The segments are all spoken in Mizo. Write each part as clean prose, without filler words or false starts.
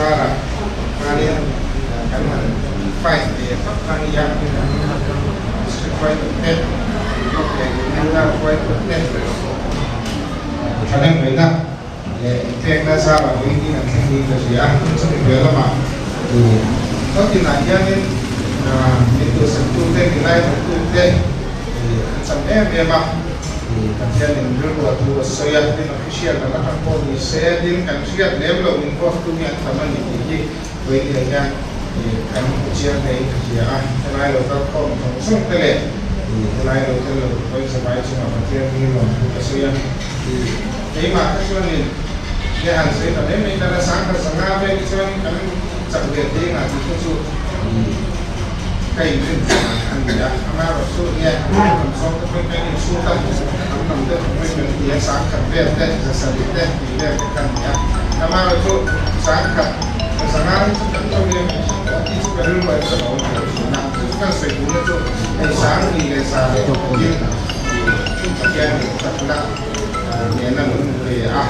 zarah khanin kan han fight ve phawt a nia. District hruaitute, block leh unit hruaitute thahnemngaihna leh inpekna zarah vawiin an thleng niin ka hria a. Chumi piah lamah khaw tinah hianin min duhsaktute, min laithaktute an cham em em a. Pathianin rilru a thu a sawi a, tin official lam atang pawh ni se, tin kan hriat lem loh min vote tu hi an tam a ni tih hi vawiin hian kan hmu chiang hlein ka hria a. Helai lo kal khawm zawng zawng te leh helai lo tel lo vawiin zavai chungah Pathian hming lawm thu ka sawi a. Keimah kha chuanin nge han sawi ta mai mai ta la, sangkhat zanga vel hi chuan kan chak ve thei engah tih kha chu ka inrin dan a ni a. Amaherawhchu nge an lam zawng te pawhin kan inchhut a, an lam deuh te pawhin kan ti a, sangkhat vel te, zasarih te tih vel te kha a ni a. Amaherawhchu sangkhat zanga hi chu kan lo ve mai thin tawh a tih chu ka rilru ah chuan a awm ve thin a. Chu chu kan sawi duhna chu hei sangli leh za leh khatin Pathianin chakna nena min pe a,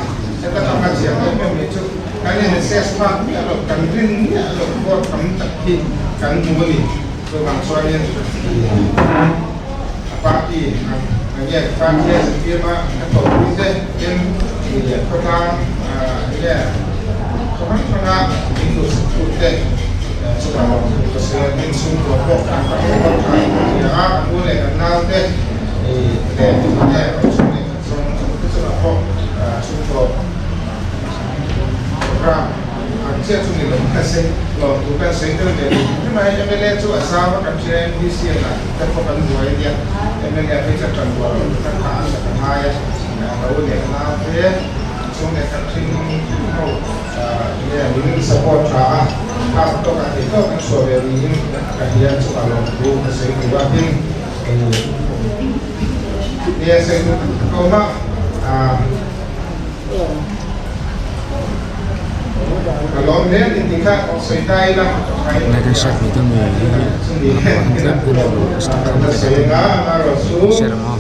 heta tanga chiang em em mai chu kan in-assess phak miah loh, kan rin miah loh vote tam tak hi kan hmu a ni. Chuvang chuanin a party ang enge party a zirtir a ka tawhpui te tin khawtlang enge khaw hrang hranga min duhsaktu te chuvang lawm thu ka sawi a, tin chhungkua pawh kan ram pawh tha in ka hria a, kan u leh kan nau te leh enge kan chhung leh khat zawng zawng te chungah pawh chhungkaw program ang chiah chu ni lo ka se lawmtu kan sawi tel ve lo hrim hrim a, hei mla chu a zau a kan hria MDC a lah te pawh kan buai a nia, mla phei chuan tan bual lo tak kha an la ka ngai a, lo leh nau te an chhung leh khat hrim hrim ho nge min support tha a, kha tawk a theih tawk kan chhuah ve niin ka hria chungah lawmtu ka sawi duh a, tin nge sawi duh ka awm a. Ka lawm hle a ni tih kha sawi ta ila Tunlai kan hriat ve dawn ngei hi an tlem hun lo Instagram te kan share ang aw.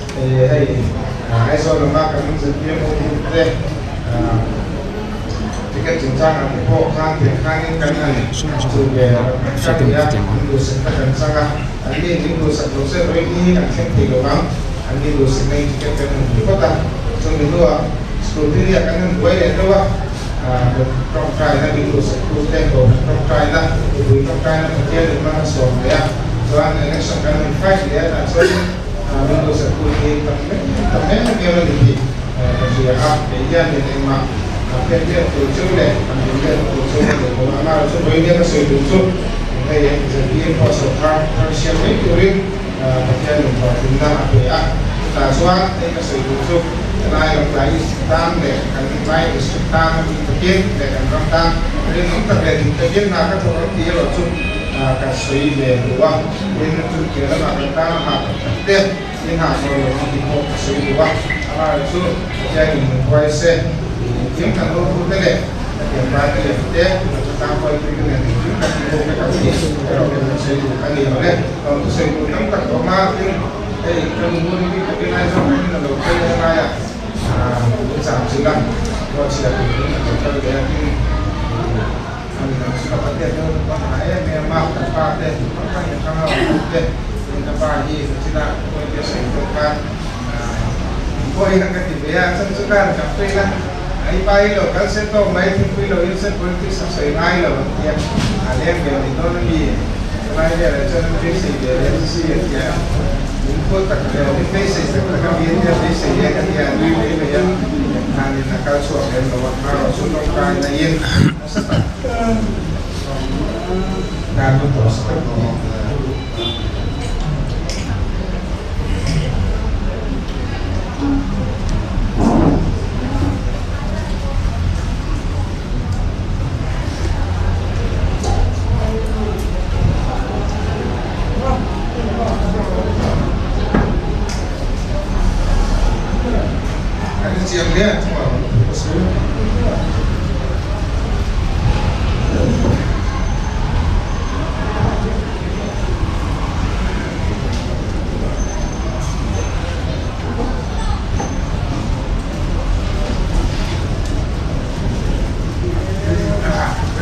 Scrutiny-ah kan han buai leh deuh a, tawngtaina min duhsaktu te Kohhran tawngtaina, mipui tawngtaina Pathian in hmang a sawm leh a, chuan election kan han fight leh a, tah chuan min duhsaktu hi tam tam em em a ni tih ka hria a, kei hianin engmah pek let tur chu leh han din let tur chu ka nei lo a, amaherawhchu vawiin ka sawi duh chu hei ZPM pawh sawrkar thar siam mai turin Pathian in hlawhtlinna a pe a, chutah chuan hei ka sawi duh chu helai Lawngtlai District tan leh kan Lai District tan a bik takin leh kan ram tan rinawm tak leh dik takin hna ka thawk ang tih erawh chu ka sawi ve duh a, tin chu piah lamah kan tan a hah tak tak te in hah sawi lo ang tih pawh ka sawi duh a, amaherawh chu Pathian in min huai se engkim kan hotu te leh ka thianpa te leh te Tlangval pui te nen engkim kan ti ho vek ang tih erawh kan sawi duh a ni lo le. Thusawi tur tam tak a awm a, tin hei ka nu bul hi ka rinai zawk angin a lo phei a lai a, min cham chilh a, ruat chhia turin a lo kal leh a, tin an ka patea te ho chu ka hah em em a, ka pa te hrang hrang in hrang a awm bawk te, tin ka pa hi china pawhin te sawi bawk khan pawh hi ka ti ve a, chhan chu khan ka fail a, i pa hi lo kal se tawk mai thingpui lo in se politics a sawi ngai lo an ti a, a leng ve mai dawn a mi. Chulai velah chuan an beisei ve leh an si a ti a, min phut tak leh min beisei tak tak a mi a tia beisei e ka tia a nui mai mai a, engkhanin a kal chhuak lem lo a, amaherawh chu tawngtai naiin nasa tak dan lut tawh sa tak ni.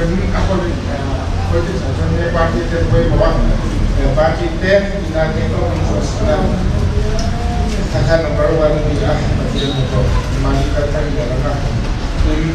Kan a politics ah chuan he party te pawimawh a, party te ina te pawh kan chhuahsan a, kha kha number one a ni a, Pathian hnathawh mahni kal tlang ber ang a, tin.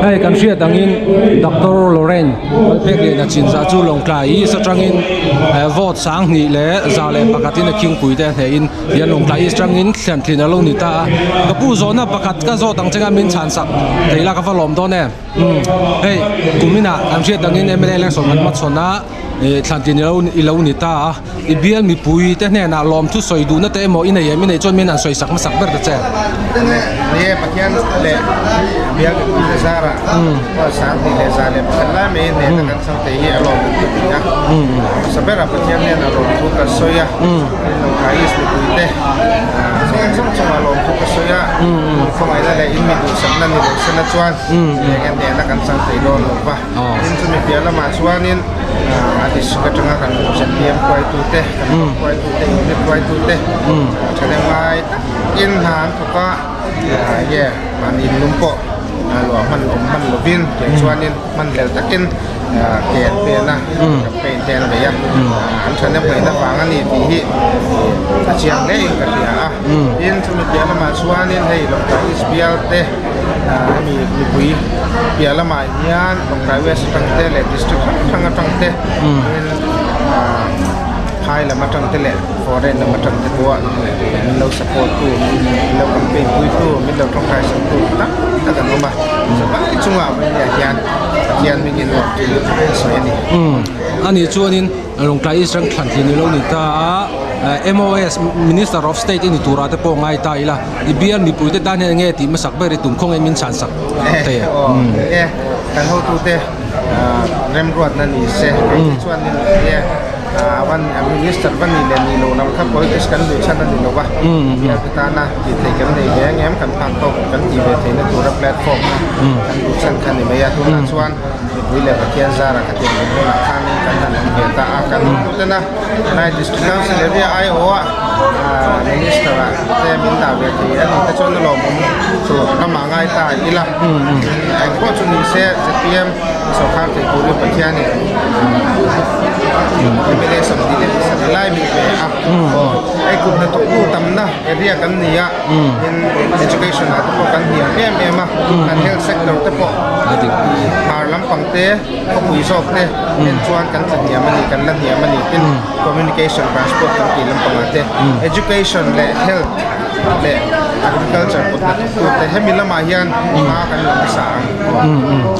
Hei kan hriat angin Doctor Lorraine Lalpek leh Nachinza chu Lawngtlai East atangin vote sanghnih leh za leh pakhatin a khingpui te a hnehin Hian Lawngtlai East atangin thliantlin a lo ni ta a. Ka pu zawhna pakhat ka zawt ang chenga min chhansak thei la ka va lawm dawn em. Hei kuminah kan hriat angin mla election kan hmachhawn a thlantlin i lo ni ta a. I bial mipui te hnenah lawmthu sawi duhna te emaw i nei em? I neih chuan min han sawi sak hmasak ber ta che. Ni e, Pathian leh bial mipui te zarah pawh Sanghnih leh Za leh pakhat lai mai hnena kan chhang thei hi a lawm ka ti a. Hmasa berah Pathian hnenah lawmthu ka sawi a, Lawngtlai East mipui te zawng zawng chungah lawmthu ka sawi a, khawngaihna leh in mi duhsakna ni lo sela chuan eng hnena kan chhang thei dawn lo va. Tin chumi piah lamah chuanin a district atanga kan ZPM hruaitute, kan block hruaitute, unit hruaitute thahnem ngai takin hna an thawk a, nge mahni inlum pawh luah hman awm hman lovin keh chuanin hman hlel takin ke an pen a, campaign te an bei a, an thahnem ngaihna vang a ni tih hi a chiang hle in ka hria a. Tin chumi piah lamah chuanin hei Lawngtlai East bial te hemi mipui piah lamah hian Lawngtlai West atang te leh District hrang hrang atang te tin phai lam atang te leh foreign lam atang te pawh min lo support tu min lo campaign pui tu min lo tawngtai sak tu tam tak an awm a chuvai chungah vawiin hian Pathian hmingin lawm thu a sawi a ni. Ani chuanin Lawngtlai East ram thlan tih ni lo ni ta a, MOS, Minister of State i ni turah te pawh ngai ta ila, i bial mipui te tan hian enge tih hmasak ber i tum khaw nge min chhan sak thei a? Aw, e, kan hotute remruatna ni se, kei te chuan enge van Minister va ni leh ni lo lam kha politics kan duh chhan a ni lo va, bial te tana tih theih kan nei ve ang em, kan phak tawk kan tih ve theihna tura platform kan duh chhan kha ni mai a, tunah chuan Mipui leh Pathian zarah ka tiang ring hunah khanin kan han awm ve ta a, kan hotuten a Lai District Council area aiawha Minister ah te min dah ve thei a ni te chuan a lawmawm chu ramah ngai ta ila engpawh chu ni se zpm sorkar thei turin Pathianin mla 20 leh pasarih lai min pe a, aw hei kut hnathawktu tamna area kan ni a. Tin education ah te pawh kan hniam em em a, kan health sector te pawh hmar lampang te khawpui zawk te en chuan kan tla hniam a ni, kan la hniam a ni. Tin communication transport kan tih lampang ah te education leh health leh agriculture kut hnathawk tu te hemi lamah hian hma kan la hmasa ang.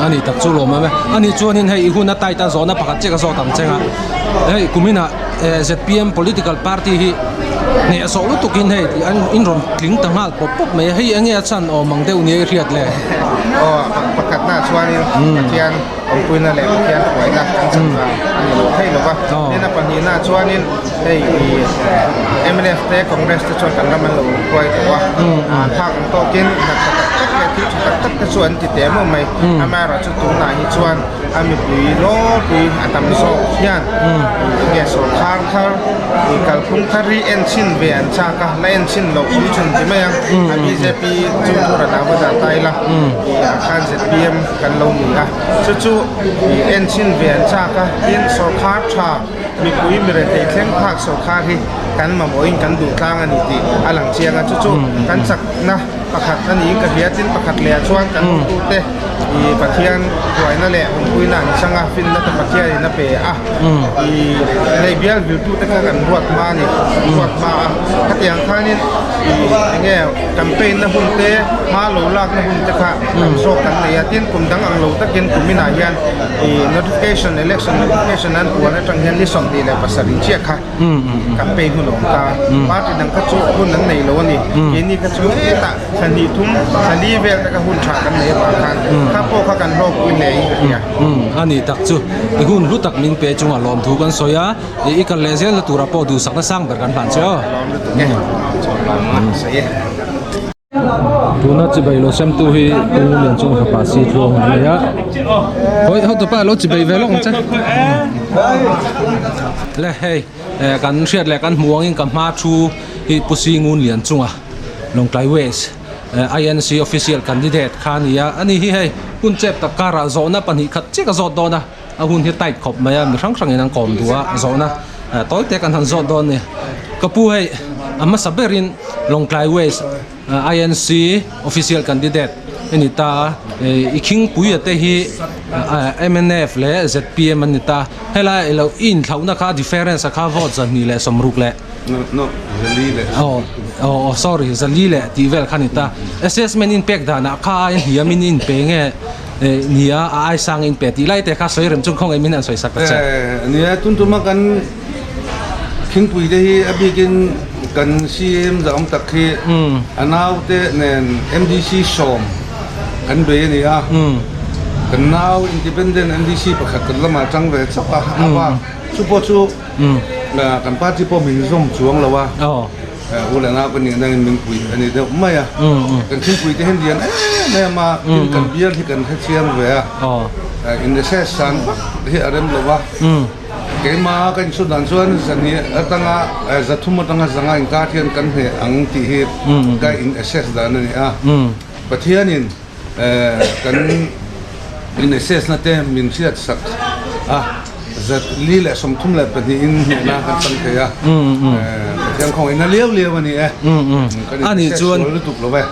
A ni tak chu lawm em e. A nih chuanin hei i hun a tight a zawhna pakhat chiah ka zawt ang cheng a, hei kuminah zpm political party hi hneh sawh lutukin hei an in rawn tling ta nghal pawp pawp mai a hei enge a chhan awm ang deuh nia i hriat le aw pakhatna chuanin Pathian awmpuina leh Pathian hruaina kan chhan vang a ni lo thei lova tin a pahnihna chuanin hei i mnf te Congress te chuan kan ram an lo hruai tawh a an phak ang tawkin hna tha tak tak leh thil tha tak tak te chu. chu an ti teh mawh mai. Amaherawhchu tunah hi chuan a mipui lawpui a tam zawk hian enge sawrkhar thar ih kalphung thar hi en chhin ve an chak a, la en chhin loh awm chhun ti mai a, a bjp chu thu rawn ava dah ta ila ih ah khan zpm kan lo ni a, chu chu ih en chhin ve an chak a, tin sawrkhar tha mipui mirethei thleng phak sawrkhar hi kan mamawhin kan duh tlang a ni tih a lang chiang a, chu chu kan chakna pakhat a niin ka hria, tin pakhat leh ah chuan kan hotute. I Pathian huaina leh awmpuina an chang a, finna te Pathianin a pe a. I nei bial viltute kha kan ruat hma a ni, ruat hma a. Khatiang khanin i enge campaign na hun te, hma lo lakna hun te kha tam zawk kan nei a. Tin, kum dang ang lo takin kuminah hian i notification, election notification an puan atang hian ni 27 chiah kha campaign hun a awm ta. Party dang kha chu hun an nei lo a ni. Keini kha chu hetah. Thla hnih thum, thla li vel taka hun tha kan nei avang khan kha pawh kha kan hlawkpui hle in ka hria. Umm a ni tak chu i hun hlu tak min pe chunga lawmthu kan sawi a, i kal leh zel na turah pawh duhsakna sang ber kan hlan che aw. Ka lawm lutuk e, chhuak lawm a sawi e. Tuna chibai lo semtu hi Pu Lianchung fapa si tluang an nei a, hawi hotupa lo chibai ve lawk ang che. Le hei kan hriat leh kan hmuh angin ka hma thu hi Pu Singun Lianchunga. Lawngtlai West INC official candidate kha a ni a, ani hi hei hun chep tak karah zawhna 2 khat chiah ka zawt dawn a, a hun hi tight khawp mai a, mi hrang hrangin an kawm duh a, zawhna tawi te kan han zawt dawn a ni. Ka pu hei a hmasa berin Lawngtlai West INC official candidate a ni ta a, i khingpuia te hi mnf leh zpm an ni ta, helai ilo i inthlauhna kha difference a kha vote 260 leh No, no, zali leh. Oh, oh, oh, sorry, zali leh tih vel kha ni ta. Assessment in pek danah kha ai hniam in in pe nge eh, nia a ai sang in pe tih lai te kha sawi rem chung khawngaih min han sawi sak ta che. Eh, nia tun tuma kan thingpui te hi a bikin kan CM za awm tak hi a nau te nen MDC 10 kan bei a ni a. Kan nau independent MDC pakhat kan lamah tang ve chauh a, a bak chu pawh chu Kan party pawh min zawm chuang lo a, u leh nau ka nih nangin min pui a ni deuh mai a. Kan thingpui te hian lian em em a, tin kan bial hi kan hrechiang ve a, in recess san vak hi a rem lo va. Keimah ka insut dan chuan zani atanga 300 atanga 500 inkar hian kan hneh ang tih hi ka in assess dan a ni a. Pathianin Kan in assess na te min hriat sak a, 432 in hnehna kan chang thei a, Pathian khawngaih na liau liau a ni e, kan in assess sual lutuk lo e.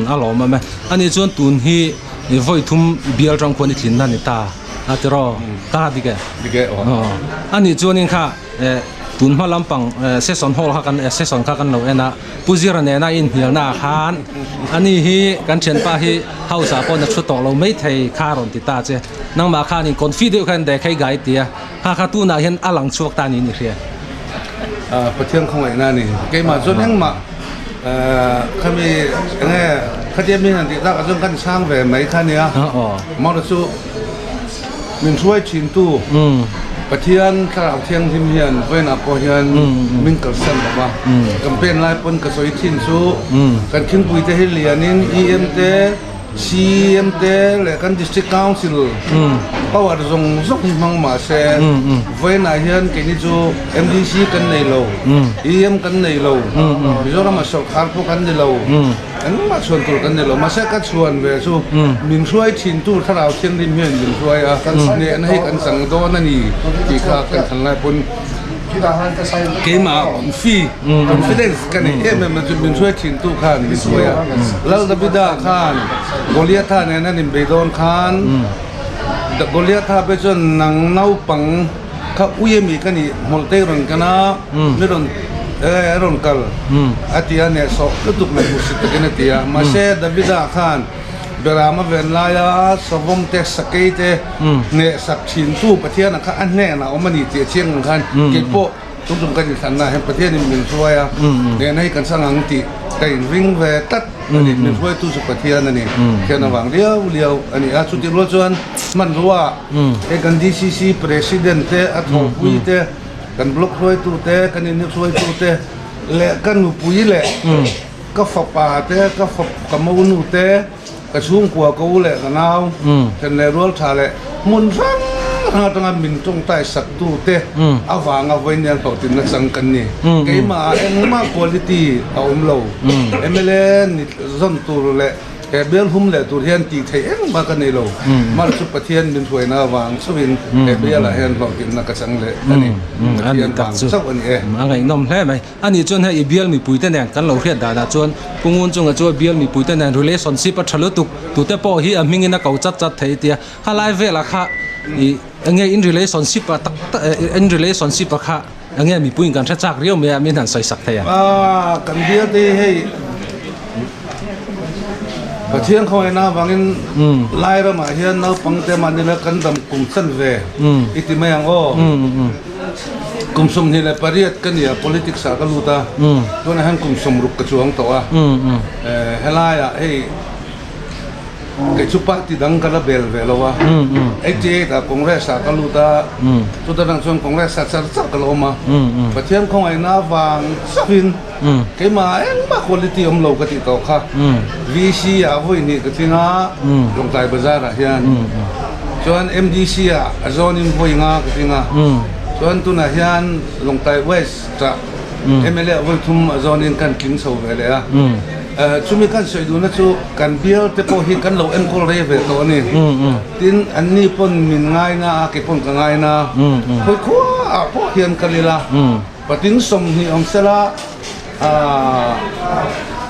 A lawm awm e. Ani chuan tun hi vawi thum bial tang khuan i tlinna ni ta a tiraw? Ka dik e? Dik e aw. Ani chuanin kha tun hma lampang session hall kha kan session kha kan lo en a. Pu Zira nena inhnialna ah khan ani hi kan thianpa hi house ah pawh na thu tawh lo mai thei kha a rawn ti ta che. Nangmah khan in confi deuh khan deh khai gai ti a, kha kha tunah hian a lang chhuak ta niin i hria. Pathian khawngaihna a ni. Keimah chuan engmah khami enge khatia mi han tih takah chuan kan chhang ve mai kha nia. Mawra chu Min hruai thintu Pathian Thlarau Thianghlim hian vawiinah pawh hian min kalsan lo va. Campaign lai pawn ka sawi thin chu kan thingpui te hi lianin EM te, CEM te leh kan District Council power zawng zawng hi hmang mah se vawiinah hian keini chu MDC kan nei lo, EM kan nei lo, Mizoram-ah sawrkar pawh kan ni lo. Engmah chhuan tur kan ni lo, mahse ka chhuan ve chu min hruai thin tur Thlarau Thianghlim hian min hruai a, hnehna hi kan chang dawn a ni tih kha kan thlan lai pawn keimah confi, confidence, ka nei em em a chu min hruai thin tu khan min hruai a, Lal Davida khan Goliatha nen an inbei dawn khan Goliatha pawh chuan nang naupang Kha ui ami ka nih hmawlhtei rawn kan a, mi rawn eh a rawn kal a ti a, nehsawh lutuk leh hmuhsit takin a ti a. Mahse Davida khan Beram a ven laia savawm te, sakei te hnehsak thintu Pathiana kha a hnenah awm a ni tih a chiang ang khan keipawh tum tum kan inthlanna ah hian Pathianin min hruai a, hnehna hi kan chang ang tih ka inring ve tlat a ni. Min hruaitu chu Pathian a ni, Pathian avang liau liau a ni a. Chutih rual chuan hmanrua Hei kan DCC President te, a thawhpui te, kan block hruaitu te, kan unit hruaitu te leh ka nupui leh ka fapa te, ka fap ka monu te, Ka chhungkua ka u leh ka nau then leh rual tha leh hmun hrang hrang atanga min tawngtai saktu te avanga vawiin hlawhtlinna chang kan ni. Keimah ah engmah quality a awm lo. Mla ni zawn tur leh he bial hum leh tur hian tih theih engmah ka nei lo. Mahse chu Pathian min hruaina avang chauhin he bial ah hian hlawhtlinna ka chang leh a ni. Pathian vang chauh a ni e. A ngaihnawm hle mai. A nih chuan hei i bial mipuite nen kan lo hriat danah chuan Pu Ngun chunga chu a bial mipuite nen relationship a tha lutuk tute pawh hi a hmingin a ko chat chat thei tia khalai velah kha ih enge in relationship a tak tak in relationship a kha enge mipuiin kan hre chak riau mai a min han sawi sak thei a. Aaa kan bial te hi hei Pathian khawngaihna avangin lai ramah hian naupang te mahni la kan dam kum chan ve i ti mai ang aw. Kum 28 ka nia politics ah ka lut a, tunah hian kum 60 ka chuang tawh a, helaiah hei kei chu party dang ka la bel ve lo a, 88 ah Congress ah ka lut a, chuta dang chuan Congress ah char char ka la awm a, Pathian khawngaihna avang chauhin keimah engmah quality awm lo ka tih tawh kha, VC ah vawi hnih ka tling a, Lawngtlai Bazar ah hian. Chuan MDC ah a zawnin vawi nga ka tling a, chuan tunah hian Lawngtlai West ah mla ah vawi thum a zawnin kan tling chho ve leh a. Chumi kan sawi duhna chu kan bial te pawh hi kan lo enkawl rei ve tawh a ni. Tin, anni pawn min ngaina a, kei pawn ka ngaina. Khawi khua ah pawh hian kal ila, patling 20 awm sela,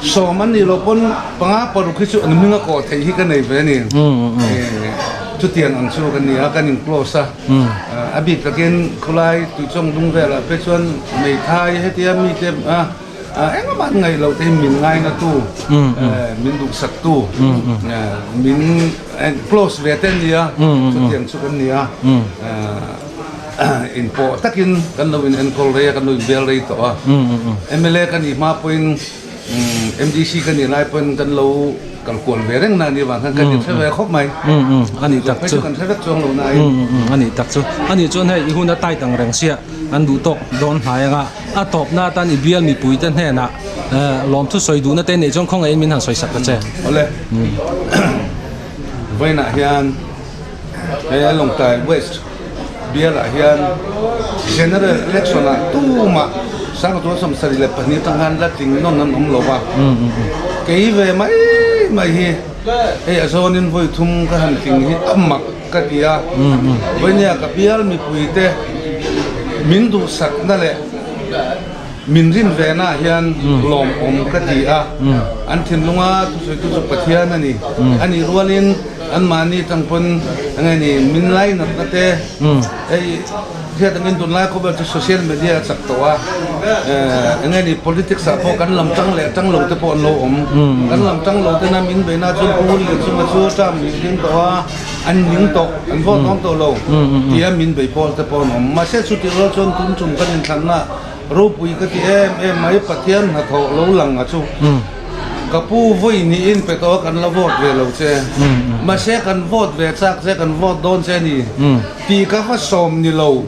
10 an nih loh pawn panga paruk hi chu an hming a kawh theih hi ka nei ve a ni. Chutiang ang chu kan ni a, kan in close a. A bik takin khulai tuichawng dung velah phei chuan hmeithai hetia mite engmah an ngaih loh te hi min ngaina tu, min duhsak tu, min close ve te an ni a, chutiang chu kan ni a. Inpawh takin kan lo in enkawl rei a, kan lo in bel rei tawh a. Mla ka nih hma pawhin MDC ka nih lai pawhin kan lo kal kual ve reng na a nih avang khan kan inhre ve khawp mai. A nih tak chu. Kan hre vek chuang lo na a in. A nih tak chu. A nih chuan hei i hun a tight ang reng sia an duh tawk dawn hnai anga a tawpna atan i bial mipuite hnenah lawmthu sawi duhna te neih chuan khawngaihin min han sawi sak ta che. Awle. Vawiinah hian he Lawngtlai West Bialah hian General Election ah tumah 1972 atang khan la tling nawn an awm lo va, kei ve mai mai hi hei a zawnin vawi thum ka han tling hi a mak ka ti a, vawinia ka bial mipuite min duhsakna leh min rin venah hian lawmawm ka ti a, an thinlunga thusawitu chu Pathian a ni, a nih rualin anmahni atang pawn enge ni min lainatna te hei hriat angin tunlai khawvel chu social media a chak tawh a, enge ni politics ah pawh kan lam tang leh tang lo te pawh an lo awm, kan lam tang lo tena min beihna chuan Pu Lianchunga chu term nih ding tawh a, an ning tawh, an vote awm tawh lo tia min bei pawl te pawh an awm, mahse chutih rual chuan tum tum kan inthlanna Ropui ka ti em em mai Pathian hnathawh lo lang a chu ka pu vawi niin pe tawh a kan la vote ve lo che mahse kan vote ve chak che kan vote dawn che ni tih ka va sawm ni lo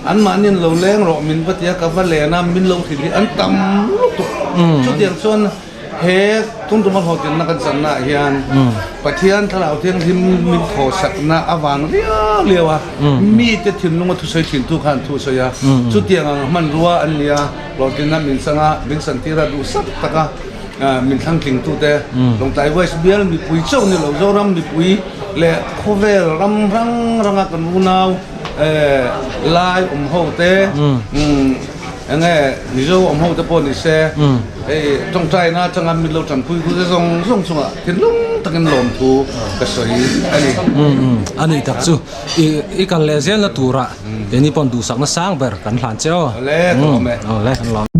an mahni lo leng rawh min va ti a ka va len a min lo hrilh hi an tam lutuk chutiang chuan He tungtuma hlawhtlinna kan channa ah hian Pathian Thlarau Thianghlim min thawhsakna avang riau riau a, mite thinlunga thusawi thintu khan thu sawi a, chutiang ang hmanrua an ni a, hlawhtlinna min chang a, min chantir a, duhsak taka min thlangtlingtute Lawngtlai West bial mipui chauh ni lo, Zoram mipui leh khawvel ram hrang hranga kan unau lai awm ho te, Enge Mizo awm ho te pawh ni se, hei tawngtaina atanga min lo tanpui tu te zawng zawng chungah thinlung takin lawmthu ka sawi a ni. A nih tak chu i kal leh zelna turah keini pawn duhsakna sang ber kan hlan che aw. Awle ka lawm e. Awle kan lawm.